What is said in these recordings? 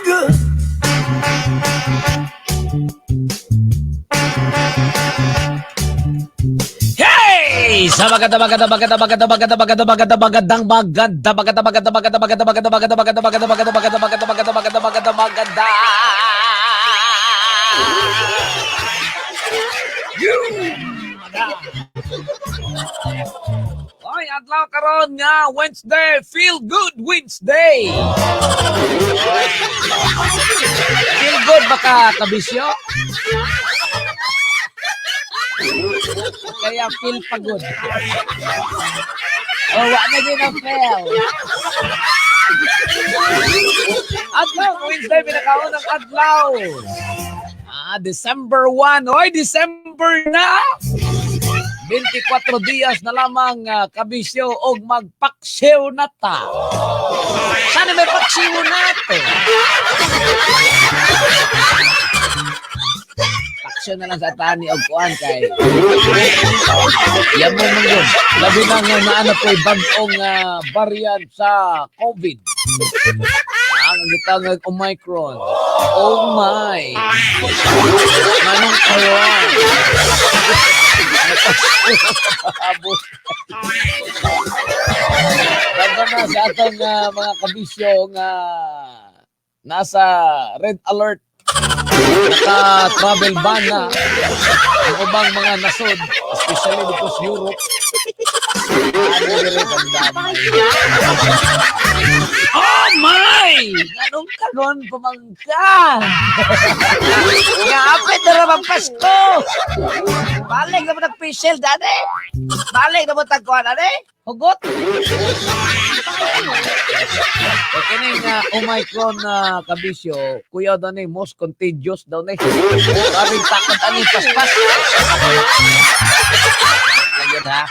Good. Hey! Sa maganda, maganda, maganda, maganda, maganda, maganda, maganda, magandang maganda, maganda, maganda, maganda, maganda, maganda, maganda, maganda, maganda, maganda, maganda, maganda, maganda, maganda, maganda, maganda. Oy, adlaw karon nga Wednesday, Feel Good Wednesday. Feel good ba ka, kabisyo? Kaya feel pagod. Oh, wa na din ang feel. Adlaw, Wednesday, pinakaunang adlaw. Ah, December 1. Oy, December na! 24 dias na lamang kabisyo og magpaksiw na ta. Sana may paksiw na to. Paksiw na lang sa tani og kuan kay Yamo man yun. Labi na nga naana po'y bag-ong variant sa COVID. Ang gitawag Omicron. Oh my. Manong karon. Abot. Dagan na sa atong mga kabisyo nga nasa red alert, naka-travel ban na ang ubang mga nasod, especially dito sa Europe. Ano diri damdamay. Oh my! Anong karon pamangka? Nga apit na raw ang Pasko! Balik na mo nag-facial, dani! Balik na mo tagkuhan, dani! Hugot! O kini nga Omicron na kabisyo, kuya daw ni most contagious daw ni. Sabi takot ani paspas. Lang yun, ha.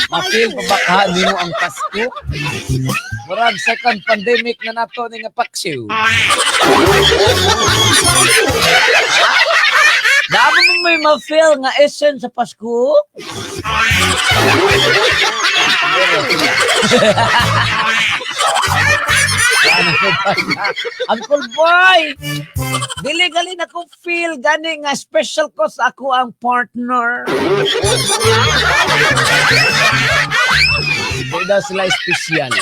Ma-feel pa ba ka nimo ang Pasko? Murag second pandemic na nato ni nga paksiw. Damo mo may ma-feel nga essence sa Pasko? Ano ba? Uncle Boy! Dili gali na ko feel gani nga special ko sa ako ang partner. Di daw sila special.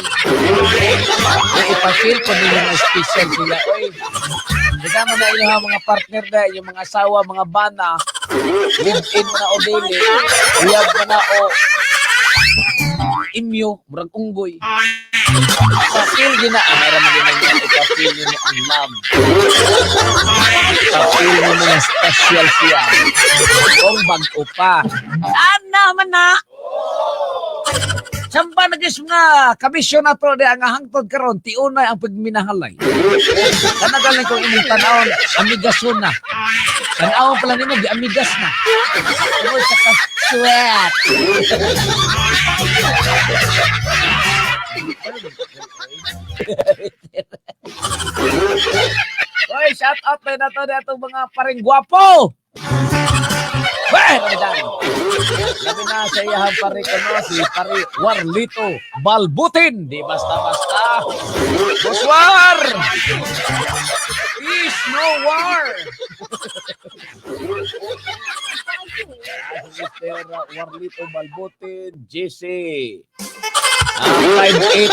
Ay, ipa-feel ko nila nga special sila. Oy, kasama na inyong mga partner na, yung mga asawa, mga bana, live-in mo na o dili, uyab mo na o imyo, murag unggoy. Pa-feel gina, ah, meron mo gina niya, ipa-feel nimo ang love. Ipa-feel mo nga special siya. Kung bag-o pa. Ana man na! Samba na gis nga kabisyo na to di ang hangtod karon tiunay ang pagminahalay. Kanagaling kong imong tanawon, amigason na. Tanawon pala nimo gi amigas na. Tungod sa ka-sweat. Oy, shout out na nato di atong mga paring gwapo. Weh, Ramadan. Labi na sa iyahang pare ko no, si pare Warlito Balbutin. Di basta-basta. Bonsoir! Peace, no war! Ah, si Mr. Warlito Balbutin, JC. Ah, 5'8".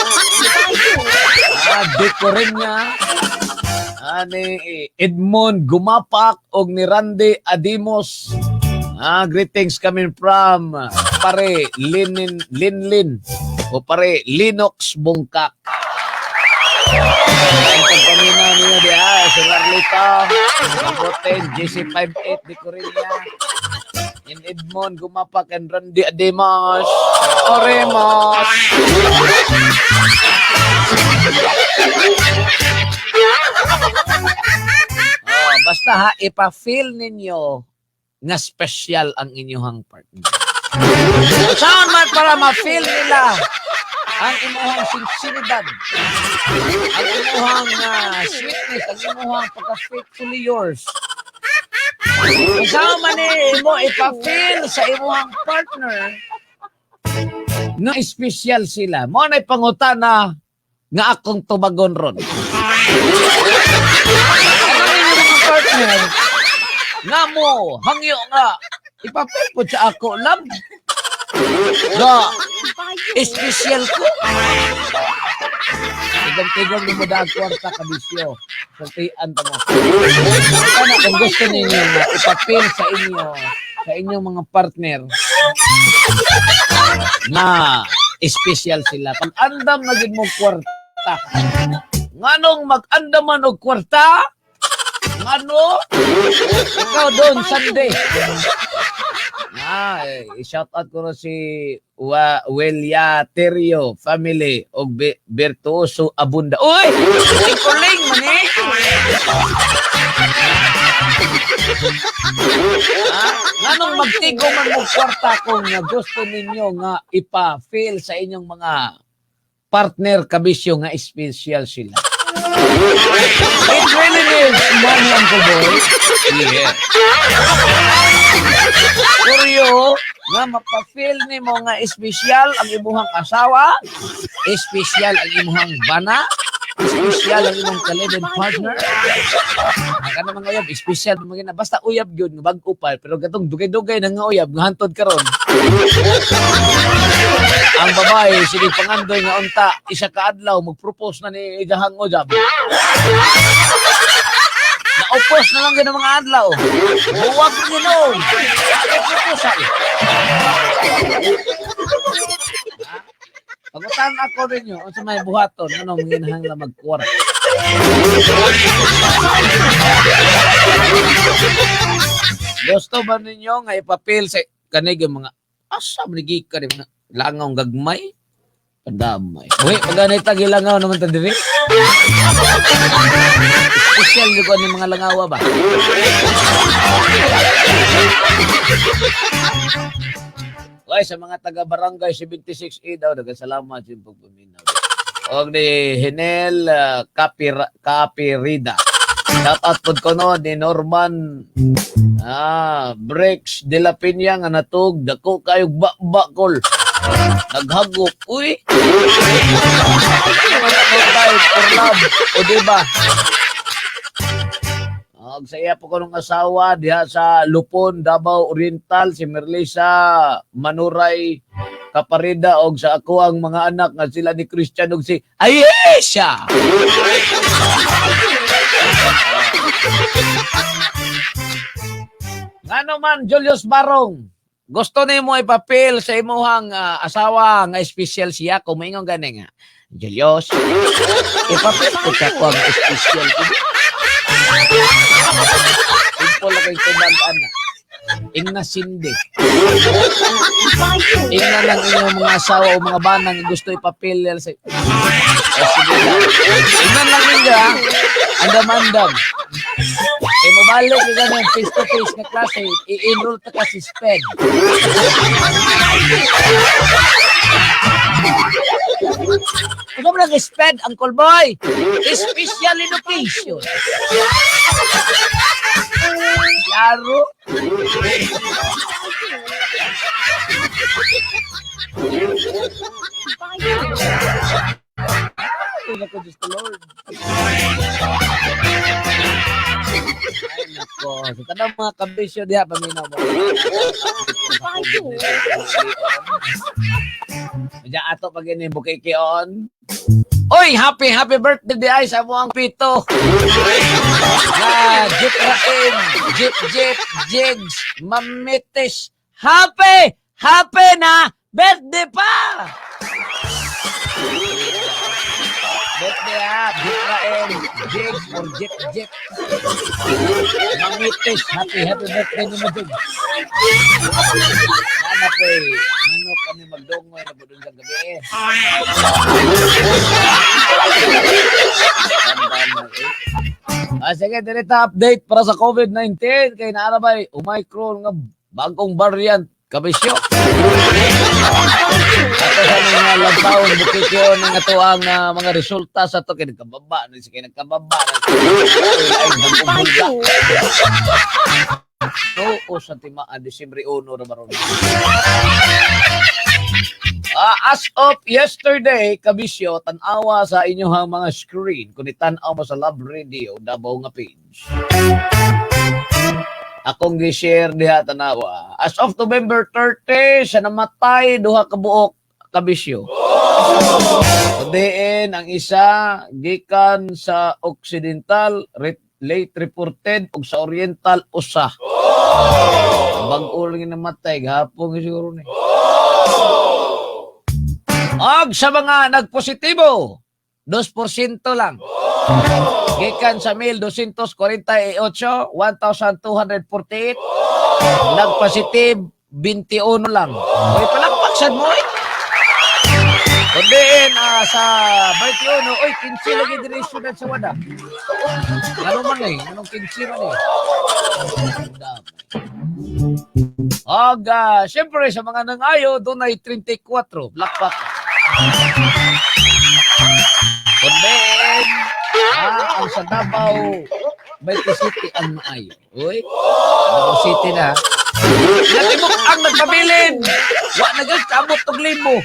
Ah, Decorenya. Ah, ni Edmond Gumapak og ni Randy Adimos. Ah, greetings coming from pare Linin Linlin o pare Linux Bungkak. Ang pagpamina niyo di ah, si Warlito, Balbutin, JC58 Decorenya. In Edmond Gumapak and Randy Adimos. Oremos. Oh, basta ha, ipa-feel ninyo nga special ang inyong partner. Saan man para ma-feel nila ang imuhang sinseridad, ang imuhang sweetness, ang imuhang pagka-faithfully yours. Kung saan man eh, mo ipa-feel sa imuhang partner na special sila. Mo na pangutana, nga akong tubagon ron. Ano ninyo mga partner? Nga mo, hangyo nga, ipapil po sa ako, love. Nga, espesyal ko. Tigong-tigong mo daan kwarta kabisyo. Sultian ta mo. Sana kung gusto ninyo nga ipapil sa inyo, sa inyong mga partner, na espesyal sila. Pag andam na gid mo kwarta. Nganong mag-andaman og kwarta? Ngano? Ikaw doon, Sunday. Ah, eh, shout out ko na si Welia Terio family og Virtuoso Abunda. Uy! Ikuling man eh. Ah, nganong magtigo man mo kwarta kung nga gusto ninyo nga ipa-feel sa inyong mga partner kabisyo nga special sila. It really needs money, Uncle Boy. Yeah. Kuryo, nga mapa-feel nimo nga espesyal ang imuhang asawa, espesyal ang imuhang bana, espesyal ang imong ka-live-in partner. Ang kana mga uyab, espesyal mga na basta uyab gyud nga bag-o pa, pero gatong dugay-dugay na nga uyab nga hantod karon. Ang babae sige pangandoy nga unta isa ka adlaw magpropose na ni iyahang uyab. Naupos na lang gyud ang mga adlaw. Buwag ni noon. Proposal. Pagutan ako ninyo, unsa may buhaton, ano manginahanglan magkwarta. Gusto ba ninyo nga ipapil sa kanig yung mga asa man ka ni mga langaw gagmay? Padamay. Uy, pag ganita gilangaw naman ta diri. Special gyud ko ni mga langawa ba? Uy, sa mga taga Barangay 76A daw, daghang salamat sa inyong pagpaminaw. Og ni Hinel Kapirida. Shout out pod ko no ni Norman Brex de la Peña nga natug dako kayog bakbakol. Naghagop. Uy. Wala ko tayo for love. O di ba? Og sa iya po ko nung asawa diha sa Lupon, Davao Oriental, si Merlisa Manuray Kaparida og sa ako ang mga anak nga sila ni Christian og si Ayesha. Ngano man Julius Barong, gusto nimo ipapil sa imuhang asawa nga espesyal siya kung maingon gani nga. Julius, ipapil ko sa ako ang espesyal ko. Simple lang kay tubag ana. Ingna sindi. Ingna lang inyong mga asawa o mga banang gusto ipapil sa. Eh, sige lang. Ingnan lang ninyo ha. Andam-andam. Eh, mabalik ka ganun, face to face na klase, i-enroll ta ka si SPED. Ano ba nag SPED, Uncle Boy? Special Education. Klaro. Ay, naku, Diyos ko, Lord. Ay, nako. Sa tanang mga kabisyo diha, paminaw mo. Diya ato pag ini bukikion. Oy, happy happy birthday di ay sa ang pito. Na Jeep Raim, Jeep Jeep Jigs, Mamitis. Happy happy na birthday pa. Birthday ha, Jeep Raim, Jigs or Jeep Jeep. Mamitis, happy happy birthday ni mo Jigs. Sana po eh, manok kami magdongoy na po dun sa gabi eh. Tandaan eh. Ah, sige, direta update para sa COVID-19 kay naarabay Omicron nga bagong variant kabisyo. Ato sa mga lagtaon bukikyon ang ato ang mga resulta sa to kay nagkababa ni sige nagkababa na. Ay, bagong bulga. Oo, sa timaan, Disyembre 1 na baron. As of yesterday, kabisyo, tanawa sa inyong mga screen, kung itanaw mo sa Love Radio, Davao nga page. Akong gi-share diha, tanawa. As of November 30, sa namatay, duha ka buok, kabisyo. Diin ang isa gikan sa Occidental, late reported, ug sa Oriental usa. Bag-o lang yung namatay gahapon siguro ni. Og sa mga nagpositibo, 2% lang. Gikan sa 1,248, 1,248, nagpositive 21 lang. Uy, palakpak sad mo eh. Kundiin sa 21, oy, 15 lagi diri syudad sa Wada. Ano man eh, anong 15 man eh. Dami. Og syempre sa mga nangayo, doon ay 34, palakpak. Kundiin, ang sa Davao, 20 City ang maayo. Uy, Davao City na. Natibok ang nagpabilin. Wa na gyud kaabot og libo.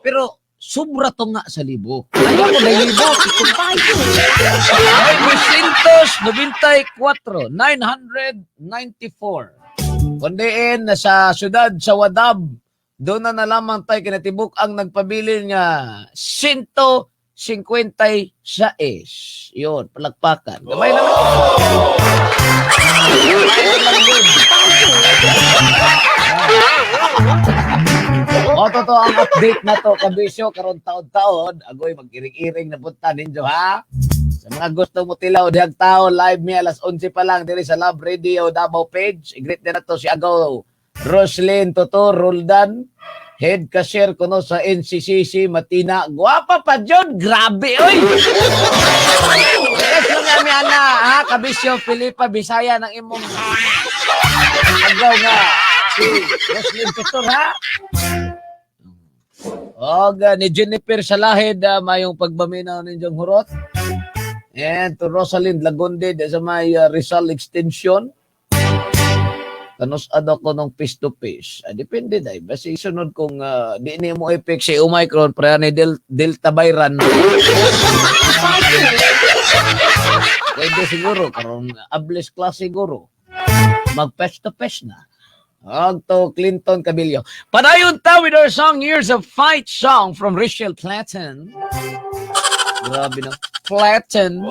Pero sobra to nga sa libo. Ayaw ko na libo. Ay, 994, 994. Kundiin na sa syudad sa Wadab, doon na na lamang tayo kinatibuk ang nagpabilin nga 156. Yun, palakpakan. Gamay naman. Gamay lang yun. O, totoo ang update na to, kabisyo, karon taon-taon, agoy, mag-iring-iring na punta ninyo, ha? Sa mga gusto mo tilaw, dihag tao, live mi alas 11 pa lang diri sa Love Radio Davao page. I-greet din na to si Agaw Roslyn Toto Roldan, head cashier kuno sa NCCC Matina. Guwapa pa jud, grabe oy. Yes, lang mi ana, ha, kabisyo Filipa Bisaya ng imong agaw nga si Roslyn Tutor, ha. Og ni Jennifer Salahid, mayong pagbaminaw ninyong hurot. And to Rosalind Lagonde sa may Rizal Extension. Kanus ako ng face to face. Depende dai. Basta isunod kung di ni mo effect si Omicron pre ni Delta Byran. Pwede siguro karon ables class siguro. Mag face to face na. Og to Clinton Cabillo. Padayon ta with our song Years of Fight song from Rachel Platten. Grabe no. Platten.